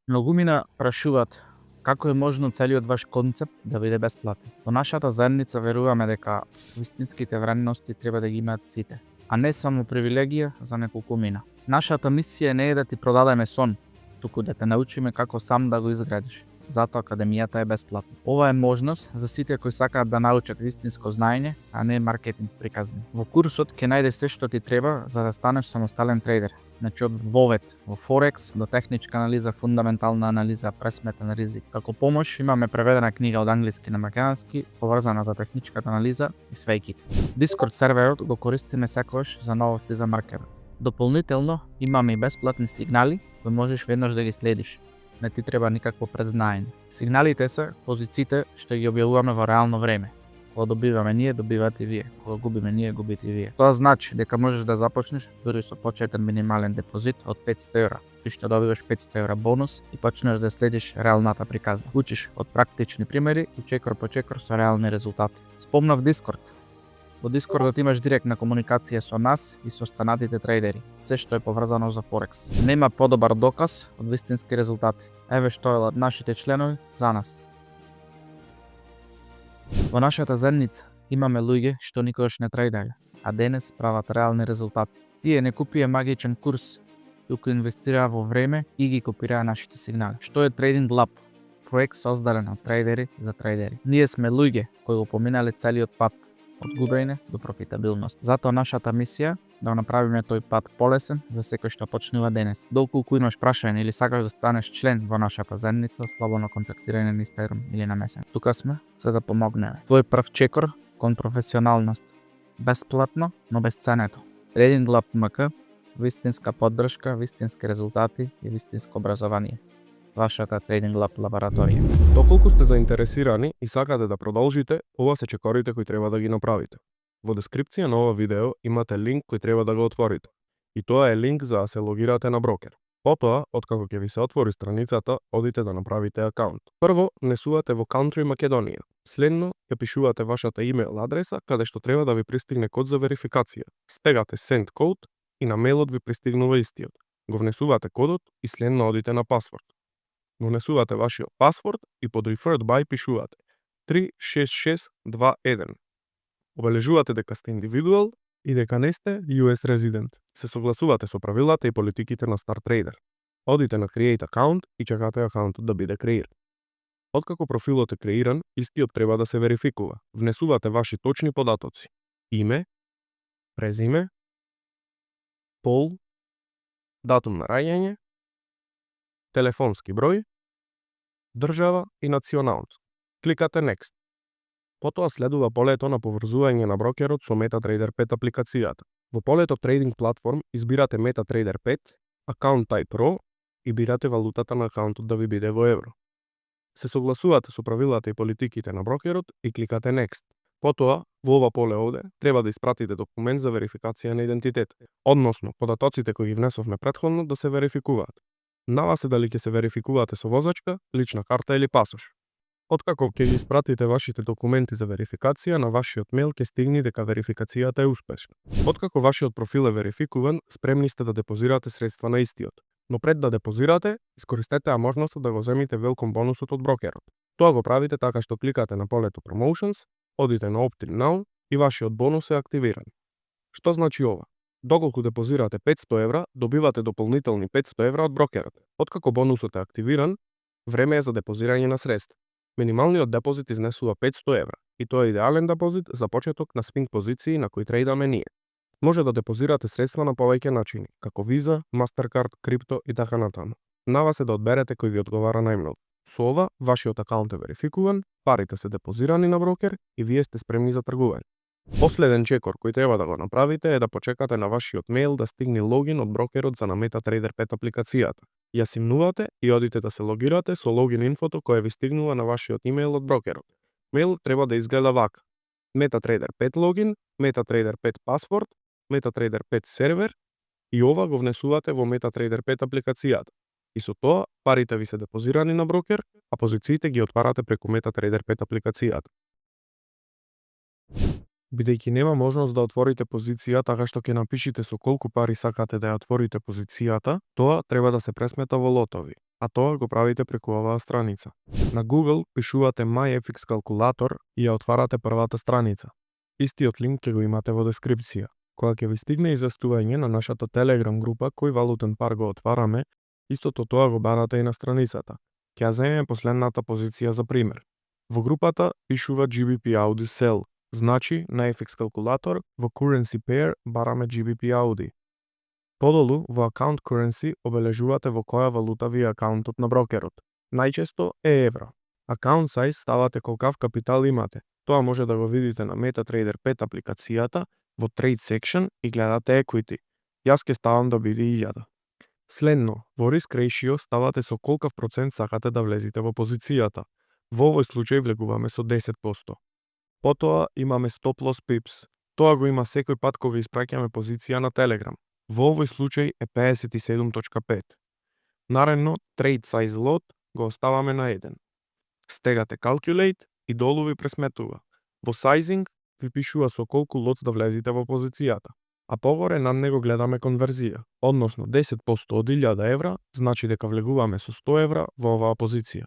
Многумина прашуваат како е можно целиот ваш концепт да биде бесплатен. Во нашата заедница веруваме дека вистинските вредности треба да ги имаат сите, а не само привилегија за неколкумина. Нашата мисија не е да ти продадеме сон, туку да те научиме како сам да го изградиш. Затоа академијата е бесплатна. Ова е можност за сите кои сакаат да научат вистинско знаење, а не маркетинг приказни. Во курсот ќе најдеш се што ти треба за да станеш самостален трейдер. Значи од вовет во Форекс до техничка анализа, фундаментална анализа, пресметен ризик. Како помош имаме преведена книга од англиски на македонски, поврзана за техничката анализа и свејките. Discord серверот го користиме секогаш за новости за маркетот. Дополнително имаме и бесплатни сигнали кои можеш веднаш да ги следиш. Не ти треба никакво предзнаење. Сигналите се позициите што ги објавуваме во реално време. Кога добиваме ние, добивате и вие. Кога губиме ние, губите и вие. Тоа значи дека можеш да започнеш дури со почетен минимален депозит од 500 евра. Ти што добиваш 500 евра бонус и почнеш да следиш реалната приказна. Учиш од практични примери и чекор по чекор со реални резултати. Спомнав Discord. Во Discordот имаш директна комуникација со нас и со останатите трейдери. Се што е поврзано за Форекс. Нема подобар доказ од вистински резултати. Еве што е од нашите членови за нас. Во нашата заедница имаме луѓе што никогаш не трейдале, а денес прават реални резултати. Тие не купија магичен курс, туку инвестираа во време и ги копираа нашите сигнали. Што е Trading Lab? Проект создаден од трейдери за трейдери. Ние сме луѓе кои го поминале целиот пат од губење до профитабилност. Затоа нашата мисија да направиме тој пат полесен за секој што почнува денес. Доколку имаш прашање или сакаш да станеш член во нашата заедница, слободно контактирај на Instagram или на Messenger. Тука сме за да помогнеме. Твој прв чекор кон професионалност. Бесплатно, но без ценето. Trading Lab МК, вистинска поддршка, вистински резултати и вистинско образование. Вашата Trading Lab лабораторија. Доколку сте заинтересирани и сакате да продолжите, ова се чекорите кои треба да ги направите. Во дескрипција на ова видео имате линк кој треба да го отворите. И тоа е линк за да се логирате на брокер. Потоа, откако ќе ви се отвори страницата, одите да направите акаунт. Прво, внесувате во Country Македонија. Следно, ја пишувате вашата имейл адреса каде што треба да ви пристигне код за верификација. Стегате Send Code и на мејлот ви пристигнува истиот. Го внесувате кодот и следно одите на пасворд. Внесувате вашиот пасворд и под Referred by пишувате 36621. Обележувате дека сте индивидуал и дека не сте US resident. Се согласувате со правилата и политиките на Star Trader. Одите на Create Account и чекате акаунтот да биде креиран. Откако профилот е креиран, истиот треба да се верификува. Внесувате ваши точни податоци. Име, презиме, пол, датум на раѓање, телефонски број, држава и националност. Кликате Next. Потоа следува полето на поврзување на брокерот со MetaTrader 5 апликацијата. Во полето Trading Platform избирате MetaTrader 5, Account Type RAW и бирате валутата на акаунтот да ви биде во евро. Се согласувате со правилата и политиките на брокерот и кликате Next. Потоа, во ова поле овде, треба да испратите документ за верификација на идентитет, односно податоците кои ги внесовме претходно да се верификуваат. На вас е дали ќе се верификувате со возачка, лична карта или пасош. Откако ќе ги испратите вашите документи за верификација, на вашиот мејл ќе стигне дека верификацијата е успешна. Откако вашиот профил е верификуван, спремни сте да депозирате средства на истиот. Но пред да депозирате, искористете ја можноста да го земите велком бонусот од брокерот. Тоа го правите така што кликате на полето Promotions, одите на Opt-in Now и вашиот бонус е активиран. Што значи ова? Доколку депозирате 500 евра, добивате дополнителни 500 евра од брокерот. Откако бонусот е активиран, време е за депозирање на средства. Минималниот депозит изнесува 500 евра и тоа е идеален депозит за почеток на свинг позиции на кои трейдаме ние. Може да депозирате средства на повеќе начини, како Visa, Mastercard, крипто и така натаму. На вас е да одберете кој ви одговара најмногу. Со ова, вашиот акаунт е верификуван, парите се депозирани на брокер и вие сте спремни за тргување. Последен чекор кој треба да го направите е да почекате на вашиот мејл да стигне логин од брокерот за на MetaTrader 5 апликацијата. Ја симнувате и одите да се логирате со логин инфото која ви стигнува на вашиот имејл од брокерот. Мејл треба да изгледа вака: MetaTrader 5 логин, MetaTrader 5 пасворд, MetaTrader 5 сервер и ова го внесувате во MetaTrader 5 апликацијата. И со тоа парите ви се депозирани на брокер, а позициите ги отварате преку MetaTrader 5 апликацијата. Бидејќи нема можност да отворите позиција така што ќе напишите со колку пари сакате да ја отворите позицијата, тоа треба да се пресмета во лотови, а тоа го правите преку оваа страница. На Google пишувате MyFX калкулатор и ја отварате првата страница. Истиот линк ќе го имате во дескрипција. Кога ќе ви стигне известување на нашата Telegram група кој валутен пар го отвараме, истото тоа го барате и на страницата. Ќе ја земеме последната позиција за пример. Во групата пишува GBP Audi Sell, значи на FX калкулатор во Currency Pair бараме GBP Audi. Подолу во Account Currency обележувате во која валута ви е акаунтот на брокерот. Најчесто е евро. Account Size ставате колкав капитал имате. Тоа може да го видите на MetaTrader 5 апликацијата во Trade Section и гледате Equity. Јас ќе ставам да биде 1000. Следно, во Risk Ratio ставате со колкав процент сакате да влезете во позицијата. Во овој случај влегуваме со 10%. Потоа имаме Stop Loss Pips. Тоа го има секој пат кога испраќаме позиција на Telegram. Во овој случај е 57.5. Наредно, Trade Size Lot го оставаме на 1. Стегате Calculate и долу ви пресметува. Во Sizing ви пишува со колку лотс да влезете во позицијата. А погоре над него гледаме конверзија, односно 10% од 1000 евра, значи дека влегуваме со 100 евра во оваа позиција.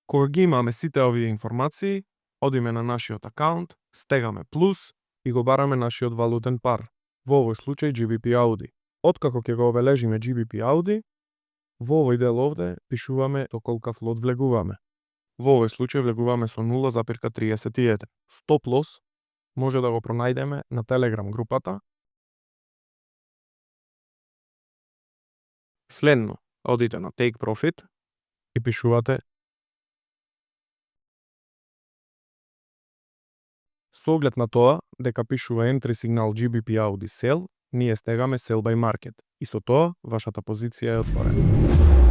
Кога ги имаме сите овие информации, одиме на нашиот акаунт, стегаме плюс и го бараме нашиот валутен пар, во овој случај GBP Audi. Откако ќе го обележиме GBP Audi, во овој дел овде пишуваме со колкав лот влегуваме. Во овој случај влегуваме со 0,31. Stop loss може да го пронајдеме на Telegram групата. Следно, одите на Take Profit и пишувате со оглед на тоа дека пишува Entry сигнал GBP Audi Sell, ние стегаме Sell by Market и со тоа вашата позиција е отворена.